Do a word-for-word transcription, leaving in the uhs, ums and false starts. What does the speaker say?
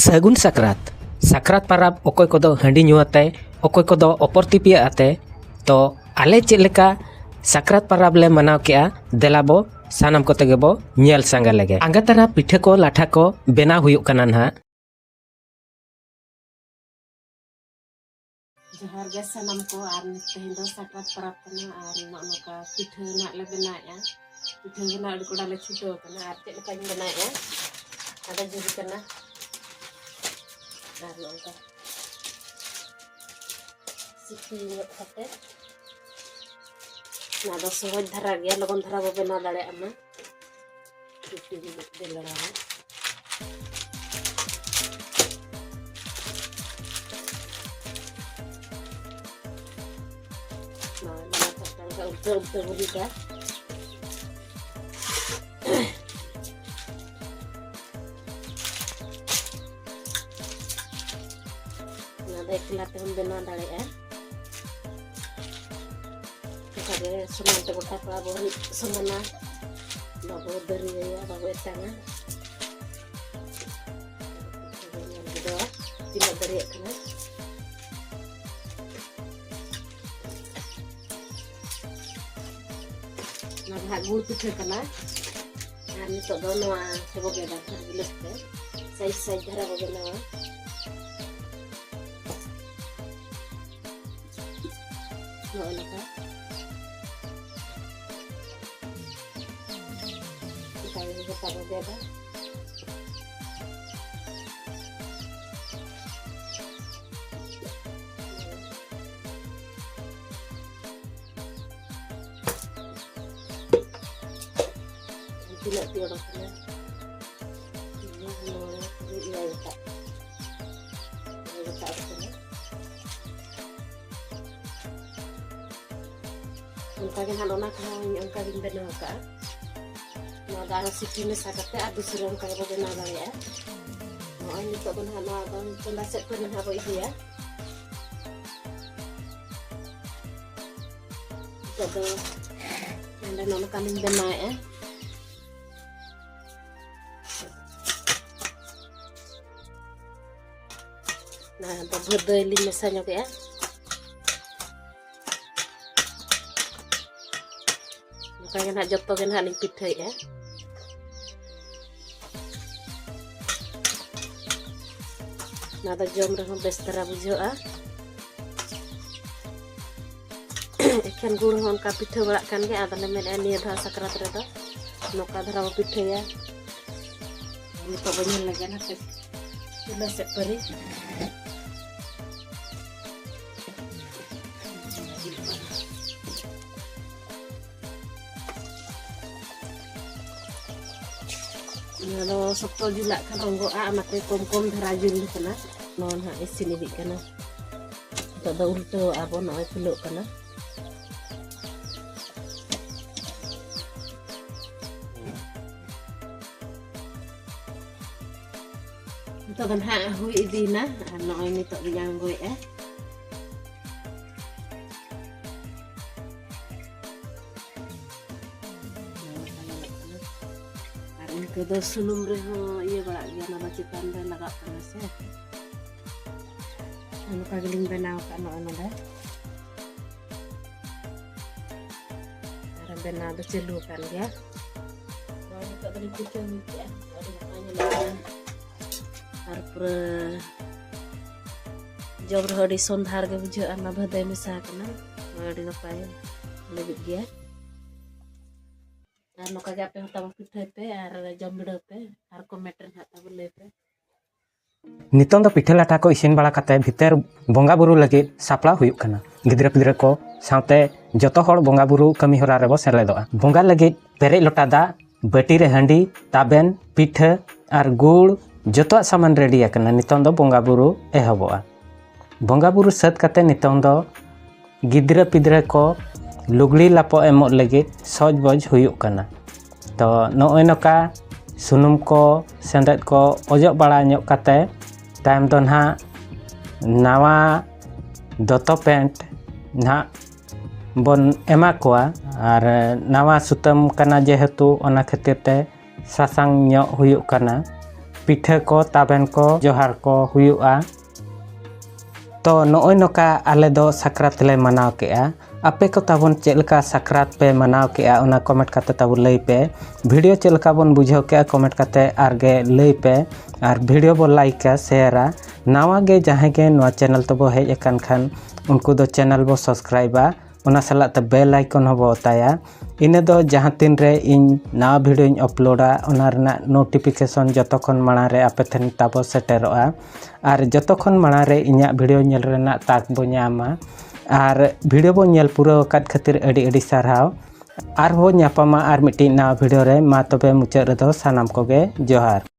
ᱥᱟᱹᱜᱩᱱ ᱥᱟᱠᱨᱟᱛ᱾ ᱥᱟᱠᱨᱟᱛ ᱯᱟᱨᱟᱵᱽ ᱚᱠᱚᱭ ᱠᱚᱫᱚ ᱦᱟᱺᱰᱤ ᱧᱩ ᱟᱛᱮ, ᱚᱠᱚᱭ ᱠᱚᱫᱚ ᱚᱯᱚᱨ ᱛᱤᱯᱤᱭᱟᱹ ᱟᱛᱮ᱾ ᱛᱚ ᱟᱞᱮ ᱪᱮᱫ ᱞᱮᱠᱟ ᱥᱟᱠᱨᱟᱛ ᱯᱟᱨᱟᱵᱽ ᱞᱮ ᱢᱟᱱᱟᱣ ᱠᱮᱜᱼᱟ, ᱫᱮᱞᱟ ᱵᱚ ᱥᱟᱱᱟᱢ ᱠᱚᱛᱮ ᱜᱮᱵᱚ ᱧᱮᱞ ᱥᱟᱸᱜᱮ ᱞᱮᱜᱮ᱾ ᱟᱸᱜᱟ ᱛᱟᱨᱟ ᱯᱤᱴᱷᱟᱹ ᱠᱚ ᱞᱟᱴᱷᱟ ᱠᱚ ᱵᱮᱱᱟᱣ ᱦᱩᱭᱩᱜ ᱠᱟᱱᱟ ᱱᱟᱦᱟᱜ᱾ ᱡᱚᱦᱟᱨ ᱜᱮ ᱥᱟᱱᱟᱢ ᱠᱚ, ᱟᱨ ᱛᱮᱦᱮᱧ ᱫᱚ ᱥᱟᱠᱨᱟᱛ ᱯᱚᱨᱚᱵᱽ ᱠᱟᱱᱟ, ᱟᱨ ᱱᱚᱜᱼᱚ ᱱᱚᱝᱠᱟ ᱯᱤᱴᱷᱟᱹ ᱱᱟᱜ ᱞᱮ ᱵᱮᱱᱟᱣᱮᱫᱼᱟ᱾ ᱯᱤᱴᱷᱟᱹ ᱵᱮᱱᱟᱣ ᱟᱹᱰᱤ ᱠᱚᱰᱟ ᱞᱮ ᱪᱷᱩᱴᱟᱹᱣ ᱟᱠᱟᱱᱟ, ᱟᱨ ᱪᱮᱫ ᱞᱮᱠᱟᱧ ᱵᱮᱱᱟᱣᱮᱫᱼᱟ, ᱟᱫᱚ ᱡᱩᱫᱤ ᱠᱟᱱᱟ, ᱟᱨ ᱱᱚᱝᱠᱟ ᱥᱤᱯᱤ ᱧᱚᱜ ᱠᱟᱛᱮ, ᱱᱚᱣᱟ ᱫᱚ ᱥᱚᱦᱚᱡᱽ ᱫᱷᱟᱨᱟ ᱜᱮᱭᱟ, ᱞᱚᱜᱚᱱ ᱫᱷᱟᱨᱟ ᱵᱚ ᱵᱮᱱᱟᱣ ᱫᱟᱲᱮᱭᱟᱜ ᱢᱟ᱾ ᱨᱩᱴᱤ ᱵᱮᱞᱟᱣᱟ᱾ ᱱᱚᱣᱟ ᱫᱚ ᱪᱟᱴᱠᱟ ᱞᱮᱠᱟ ᱩᱞᱴᱟᱹ ᱩᱞᱴᱟᱹ ᱵᱚ ᱨᱤᱫᱟ᱾ ᱱᱚᱣᱟ ᱫᱚ ᱮᱠᱞᱟ ᱛᱮᱦᱚᱸᱢ ᱵᱮᱱᱟᱣ ᱫᱟᱲᱮᱭᱟᱜᱼᱟ᱾ ᱚᱱᱠᱟᱜᱮ ᱥᱚᱢᱟᱱ ᱛᱮ ᱜᱚᱴᱟ ᱠᱚ ᱟᱵᱚ ᱨᱤᱫ ᱥᱚᱢᱟᱱᱟ᱾ ᱵᱟᱵᱚ ᱫᱟᱹᱨᱭᱟᱹᱭᱟ, ᱵᱟᱵᱚ ᱮᱛᱟᱝᱟ᱾ ᱧᱮᱞ ᱠᱮᱫᱟ ᱛᱤᱱᱟᱹᱜ ᱫᱟᱲᱮᱭᱟᱜ ᱠᱟᱱᱟ᱾ ᱱᱚᱣᱟ ᱫᱚ ᱦᱟᱸᱜ ᱜᱩᱲ ᱯᱤᱴᱷᱟᱹ ᱠᱟᱱᱟ᱾ ᱟᱨ ᱱᱤᱛᱚᱜ ᱫᱚ ᱱᱚᱣᱟ ᱛᱮᱵᱚ ᱜᱮᱫᱟ ᱜᱤᱞᱟᱹᱥ ᱛᱮ, ᱥᱟᱭᱤᱡ ᱥᱟᱭᱤᱡ ᱫᱷᱟᱨᱟ ᱵᱚ ᱵᱮᱱᱟᱣᱟ᱾ ᱱᱚᱜᱼᱚ ᱱᱚᱝᱠᱟ᱾ ᱚᱱᱠᱟ ᱜᱮ ᱜᱚᱴᱟ ᱵᱚ ᱜᱮᱫᱟ᱾ ᱛᱤᱱᱟᱹᱜ ᱛᱤ ᱚᱰᱚᱠ ᱠᱟᱱᱟ? ᱢᱚᱬᱮ, ᱛᱩᱨᱩᱭ, ᱮᱭᱟᱭ ᱜᱚᱴᱟᱝ᱾ ᱮᱭᱟᱭ ᱜᱚᱴᱟᱝ ᱚᱰᱚᱠ ᱠᱟᱱᱟ᱾ ᱚᱱᱠᱟ ᱜᱮ ᱱᱟᱦᱟᱜ ᱚᱱᱟ ᱠᱚᱦᱚᱸ ᱚᱱᱠᱟ ᱜᱤᱧ ᱵᱮᱱᱟᱣ ᱠᱟᱜᱼᱟ᱾ ᱱᱚᱣᱟ ᱫᱚ ᱟᱨᱦᱚᱸ ᱥᱤᱯᱤ ᱢᱮᱥᱟ ᱠᱟᱛᱮ ᱟᱨ ᱫᱩᱥᱨᱟᱹ ᱚᱱᱠᱟ ᱜᱮᱵᱚ ᱵᱮᱱᱟᱣ ᱫᱟᱲᱮᱭᱟᱜᱼᱟ᱾ ᱱᱚᱜᱼᱚᱭ ᱱᱤᱛᱚᱜ ᱫᱚ ᱱᱟᱦᱟᱜ ᱱᱚᱣᱟ ᱫᱚ ᱪᱚᱸᱫᱟ ᱥᱮᱫ ᱠᱷᱚᱱ ᱱᱟᱦᱟᱜ ᱵᱚ ᱤᱫᱤᱭᱟ᱾ ᱱᱤᱛᱚᱜ ᱫᱚ ᱱᱚᱰᱮ ᱱᱚᱜᱼᱚ ᱱᱚᱝᱠᱟᱱᱤᱧ ᱵᱮᱱᱟᱣᱮᱫᱼᱟ᱾ ᱟᱫᱚ ᱵᱷᱟᱹᱫᱟᱹᱭ ᱞᱤᱧ ᱢᱮᱥᱟ ᱧᱚᱜᱮᱜᱼᱟ᱾ ᱱᱚᱝᱠᱟ ᱜᱮ ᱱᱟᱦᱟᱜ ᱡᱚᱛᱚ ᱜᱮ ᱱᱟᱦᱟᱜ ᱞᱤᱧ ᱯᱤᱴᱷᱟᱹᱭᱮᱜᱼᱟ᱾ ᱚᱱᱟ ᱫᱚ ᱡᱚᱢ ᱨᱮᱦᱚᱸ ᱵᱮᱥ ᱫᱷᱟᱨᱟ ᱵᱩᱡᱷᱟᱹᱜᱼᱟ᱾ ᱮᱠᱷᱮᱱ ᱜᱩᱲ ᱦᱚᱸ ᱚᱱᱠᱟ ᱯᱤᱴᱷᱟᱹ ᱵᱟᱲᱟᱜ ᱠᱟᱱ ᱜᱮᱭᱟ᱾ ᱟᱫᱚᱞᱮ ᱢᱮᱱᱮᱫᱼᱟ, ᱱᱤᱭᱟᱹ ᱫᱷᱟᱣ ᱥᱟᱠᱨᱟᱛ ᱨᱮᱫᱚ ᱱᱚᱝᱠᱟ ᱫᱷᱟᱨᱟ ᱵᱚ ᱯᱤᱴᱷᱟᱹᱭᱟ᱾ ᱱᱤᱛᱚᱜ ᱵᱚ ᱧᱮᱞ ᱞᱮᱜᱮ ᱱᱟᱦᱟᱜ ᱪᱩᱞᱦᱟᱹ ᱥᱮᱫ ᱯᱟᱹᱨᱤ᱾ ᱚᱱᱟ ᱫᱚ ᱥᱚᱠᱛᱚ ᱡᱩᱞᱟᱜ ᱠᱷᱟᱱ ᱨᱚᱸᱜᱚᱜᱼᱟ, ᱚᱱᱟᱛᱮ ᱠᱚᱢ ᱠᱚᱢ ᱫᱷᱟᱨᱟ ᱡᱩᱞ ᱠᱟᱱᱟ᱾ ᱱᱚᱣᱟ ᱱᱟᱦᱟᱜ ᱤᱥᱤᱱ ᱤᱫᱤᱜ ᱠᱟᱱᱟ᱾ ᱱᱤᱛᱚᱜ ᱫᱚ ᱩᱞᱴᱟᱹᱣ ᱟᱵᱚ, ᱱᱚᱜᱼᱚᱭ ᱯᱷᱩᱞᱟᱹᱜ ᱠᱟᱱᱟ᱾ ᱱᱤᱛᱚᱜ ᱫᱚ ᱱᱟᱦᱟᱜ ᱦᱩᱭ ᱤᱫᱤᱭᱮᱱᱟ ᱟᱨ ᱱᱚᱜᱼᱚᱭ ᱱᱤᱛᱚᱜ ᱫᱚᱧ ᱟᱬᱜᱚᱭᱮᱫᱼᱟ᱾ ᱟᱨ ᱤᱱᱠᱟᱹ ᱫᱚ ᱥᱩᱱᱩᱢ ᱨᱮᱦᱚᱸ ᱤᱭᱟᱹ ᱵᱟᱲᱟᱜ ᱜᱮᱭᱟ, ᱚᱱᱟ ᱫᱚ ᱪᱮᱛᱟᱱ ᱨᱮ ᱞᱟᱜᱟᱜ ᱠᱟᱱᱟ ᱥᱮ᱾ ᱱᱚᱝᱠᱟ ᱜᱮᱞᱤᱧ ᱵᱮᱱᱟᱣ ᱟᱠᱟᱫ ᱱᱚᱜᱼᱚᱭ ᱱᱚᱰᱮ᱾ ᱟᱨ ᱵᱮᱱᱟᱣ ᱫᱚ ᱪᱟᱹᱞᱩ ᱟᱠᱟᱱ ᱜᱮᱭᱟ᱾ ᱱᱚᱜᱼᱚᱭ ᱱᱤᱛᱚᱜ ᱫᱚᱞᱤᱧ ᱯᱤᱴᱷᱟᱹ ᱦᱩᱭ ᱠᱮᱜᱼᱟ, ᱟᱹᱰᱤ ᱱᱟᱯᱟᱭ ᱧᱮᱞᱚᱜ ᱠᱟᱱᱟ᱾ ᱟᱨ ᱯᱩᱨᱟᱹ ᱡᱚᱢ ᱨᱮᱦᱚᱸ ᱟᱹᱰᱤ ᱥᱚᱸᱫᱷᱟᱲ ᱜᱮ ᱵᱩᱡᱷᱟᱹᱜᱼᱟ᱾ ᱚᱱᱟ ᱵᱷᱟᱹᱫᱟᱹᱭ ᱢᱮᱥᱟ ᱟᱠᱟᱱᱟ, ᱟᱹᱰᱤ ᱱᱟᱯᱟᱭ ᱞᱟᱹᱵᱤᱫ ᱜᱮᱭᱟ᱾ ᱟᱨ ᱱᱚᱝᱠᱟ ᱜᱮ ᱟᱯᱮ ᱦᱚᱸ ᱛᱟᱵᱚ ᱯᱤᱴᱷᱟᱹᱭ ᱯᱮ ᱟᱨ ᱡᱚᱢ ᱵᱤᱰᱟᱹᱣ ᱯᱮ ᱟᱨ ᱠᱚᱢᱮᱱᱴ ᱨᱮ ᱱᱟᱦᱟᱜ ᱛᱟᱵᱚ ᱞᱟᱹᱭ ᱯᱮ᱾ ᱱᱤᱛᱚᱝ ᱫᱚ ᱯᱤᱴᱷᱟᱹ ᱞᱟᱴᱷᱟ ᱠᱚ ᱤᱥᱤᱱ ᱵᱟᱲᱟ ᱠᱟᱛᱮ ᱵᱷᱤᱛᱟᱹᱨ ᱵᱚᱸᱜᱟ ᱵᱩᱨᱩ ᱞᱟᱹᱜᱤᱫ ᱥᱟᱯᱲᱟᱣ ᱦᱩᱭᱩᱜ ᱠᱟᱱᱟ᱾ ᱜᱤᱫᱽᱨᱟᱹ ᱯᱤᱫᱽᱨᱟᱹ ᱠᱚ ᱥᱟᱶᱛᱮ ᱡᱚᱛᱚ ᱦᱚᱲ ᱵᱚᱸᱜᱟ ᱵᱩᱨᱩ ᱠᱟᱹᱢᱤ ᱦᱚᱨᱟ ᱨᱮᱵᱚ ᱥᱮᱞᱮᱫᱚᱜᱼᱟ᱾ ᱵᱚᱸᱜᱟ ᱞᱟᱹᱜᱤᱫ ᱯᱮᱨᱮᱡ ᱞᱚᱴᱟ ᱫᱟᱜ, ᱵᱟᱹᱴᱤ ᱨᱮ ᱦᱟᱺᱰᱤ, ᱛᱟᱵᱮᱱ, ᱯᱤᱴᱷᱟᱹ ᱟᱨ ᱜᱩᱲ, ᱡᱚᱛᱚᱣᱟᱜ ᱥᱟᱢᱟᱱ ᱨᱮᱰᱤ ᱟᱠᱟᱱᱟ᱾ ᱱᱤᱛᱚᱝ ᱫᱚ ᱵᱚᱸᱜᱟ ᱵᱩᱨᱩ ᱮᱦᱚᱵᱚᱜᱼᱟ᱾ ᱵᱚᱸᱜᱟ ᱵᱩᱨᱩ ᱥᱟᱹᱛ ᱠᱟᱛᱮ ᱱᱤᱛᱚᱝ ᱫᱚ ᱜᱤᱫᱽᱨᱟᱹ ᱯᱤᱫᱽᱨᱟᱹ ᱠᱚ ᱞᱩᱜᱽᱲᱤ ᱞᱟᱯᱚ ᱮᱢᱚᱜ ᱞᱟᱹᱜᱤᱫ ᱥᱚᱡᱽ ᱵᱚᱡᱽ ᱦᱩᱭᱩᱜ ᱠᱟᱱᱟ᱾ ᱛᱚ ᱱᱚᱜᱼᱚᱭ ᱱᱚᱝᱠᱟ ᱥᱩᱱᱩᱢ ᱠᱚ ᱥᱮᱸᱫᱮᱫ ᱠᱚ ᱚᱡᱚᱜ ᱵᱟᱲᱟ ᱧᱚᱜ ᱠᱟᱛᱮ ᱛᱟᱭᱚᱢ ᱫᱚ ᱱᱟᱦᱟᱜ ᱱᱟᱣᱟ ᱫᱚᱛᱚ ᱯᱮᱱᱴ ᱱᱟᱦᱟᱜ ᱵᱚᱱ ᱮᱢᱟ ᱠᱚᱣᱟ᱾ ᱟᱨ ᱱᱟᱣᱟ ᱥᱩᱛᱟᱹᱢ ᱠᱟᱱᱟ ᱡᱮᱦᱮᱛᱩ, ᱚᱱᱟ ᱠᱷᱟᱹᱛᱤᱨ ᱛᱮ ᱥᱟᱥᱟᱝ ᱧᱚᱜ ᱦᱩᱭᱩᱜ ᱠᱟᱱᱟ᱾ ᱯᱤᱴᱷᱟᱹ ᱠᱚ, ᱛᱟᱵᱮᱱ ᱠᱚ, ᱡᱚᱦᱟᱨ ᱠᱚ ᱦᱩᱭᱩᱜᱼᱟ᱾ ᱛᱚ ᱱᱚᱜᱼᱚᱭ ᱱᱚᱝᱠᱟ ᱟᱞᱮ ᱫᱚ ᱥᱟᱠᱨᱟᱛ ᱞᱮ ᱢᱟᱱᱟᱣ ᱠᱮᱜᱼᱟ᱾ ᱟᱯᱮ ᱠᱚ ᱛᱟᱵᱚᱱ ᱪᱮᱫ ᱞᱮᱠᱟ ᱥᱟᱠᱨᱟᱛ ᱯᱮ ᱢᱟᱱᱟᱣ ᱠᱮᱜᱼᱟ, ᱚᱱᱟ comment ᱠᱟᱛᱮ ᱛᱟᱵᱚ ᱞᱟᱹᱭ ᱯᱮ᱾ video ᱪᱮᱫ ᱞᱮᱠᱟ ᱵᱚᱱ ᱵᱩᱡᱷᱟᱹᱣ ᱠᱮᱜᱼᱟ comment ᱠᱟᱛᱮ ᱟᱨ ᱜᱮ ᱞᱟᱹᱭ ᱯᱮ᱾ ᱟᱨ video ᱵᱚ likeᱟ, shareᱟ᱾ ᱱᱟᱣᱟ ᱜᱮ ᱡᱟᱦᱟᱸᱭ ᱜᱮ ᱱᱚᱣᱟ channel ᱛᱮᱵᱚ ᱦᱮᱡ ᱟᱠᱟᱱ ᱠᱷᱟᱱ ᱩᱱᱠᱩ ᱫᱚ channel ᱵᱚ subscribeᱟ, ᱚᱱᱟ ᱥᱟᱞᱟᱜ ᱛᱮ bell icon ᱦᱚᱸ ᱵᱚ ᱚᱛᱟᱭᱟ᱾ ᱤᱱᱟᱹ ᱫᱚ ᱡᱟᱦᱟᱸ ᱛᱤᱱ ᱨᱮ ᱤᱧ ᱱᱟᱣᱟ videoᱧ uploadᱟ, ᱚᱱᱟ ᱨᱮᱱᱟᱜ notification ᱡᱚᱛᱚ ᱠᱷᱚᱱ ᱢᱟᱲᱟᱝ ᱨᱮ ᱟᱯᱮ ᱴᱷᱮᱱ ᱛᱟᱵᱚ ᱥᱮᱴᱮᱨᱚᱜᱼᱟ᱾ ᱟᱨ ᱡᱚᱛᱚ ᱠᱷᱚᱱ ᱢᱟᱲᱟᱝ ᱨᱮ ᱤᱧᱟᱹᱜ video ᱧᱮᱞ ᱨᱮᱱᱟᱜ ᱛᱟᱠ ᱵᱚ ᱧᱟᱢᱟ᱾ ᱟᱨ video ᱵᱚ ᱧᱮᱞ ᱯᱩᱨᱟᱹᱣ ᱟᱠᱟᱫ ᱠᱷᱟᱹᱛᱤᱨ ᱟᱹᱰᱤ ᱟᱹᱰᱤ ᱥᱟᱨᱦᱟᱣ᱾ ᱟᱨᱦᱚᱸ ᱧᱟᱯᱟᱢᱟ ᱟᱨ ᱢᱤᱫᱴᱤᱡ ᱱᱟᱣᱟ video ᱨᱮ᱾ ᱢᱟ ᱛᱚᱵᱮ ᱢᱩᱪᱟᱹᱫ ᱨᱮᱫᱚ ᱥᱟᱱᱟᱢ ᱠᱚᱜᱮ ᱡᱚᱦᱟᱨ᱾